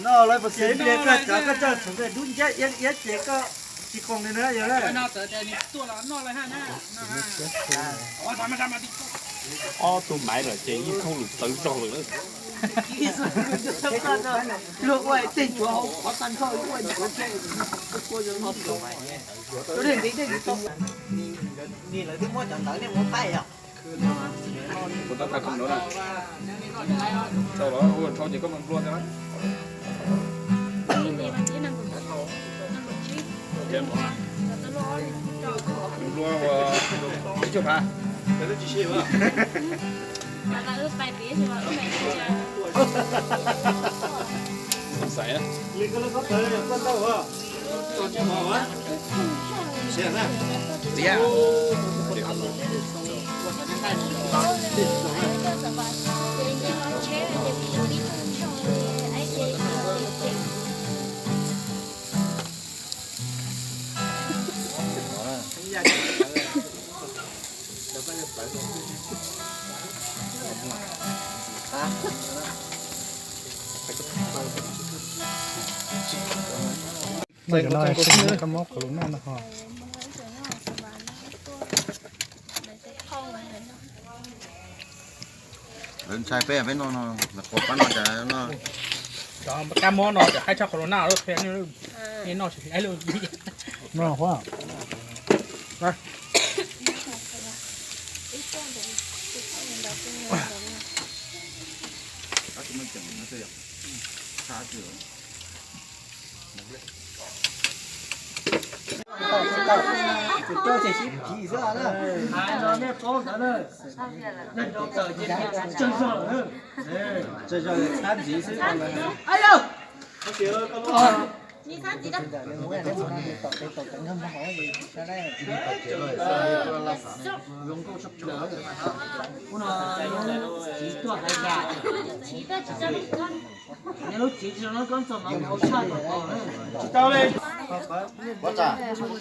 No lawv puas xis koj tsav koj coj txheem dub nciab iab iab ces koj tsis qoos li na yog lawm. Ob tug maiv lawm ces yeej thooj lwm txawv zog lawm na. Luag ua tej tsuav hauv qhov tag nrho ua tsuav tej. Ni lawv twb muab cov ntawv nej muab paib yom. Kuv tab tais kom nov na. Tau los ua rhau ces koj mus nplua ntag na. Nplua ua ib cuaj phav. Xav xav na. Tiag. Ntxhais no sib kab mob corona no ho. Lawv ntshai peb, peb noj no, lawv quav pab no cas no. Cov kab mob no cov qaib tshaj corona lawm, qhia nej noj tsis laib lawm. No Huab.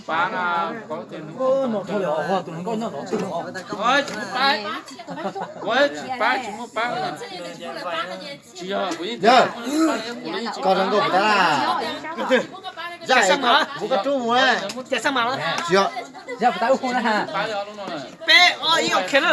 Pab na, pab tias nws, ua tsis muaj pab, ua tsis pab, tsis muaj pab. Tsis yog, kuv yeej, yog, koj zoo nkauj puas tab laj? Zaj, kuv koj rub mus na. Tsis yog. Yog puas tab ub na. Peb ob ib ok na.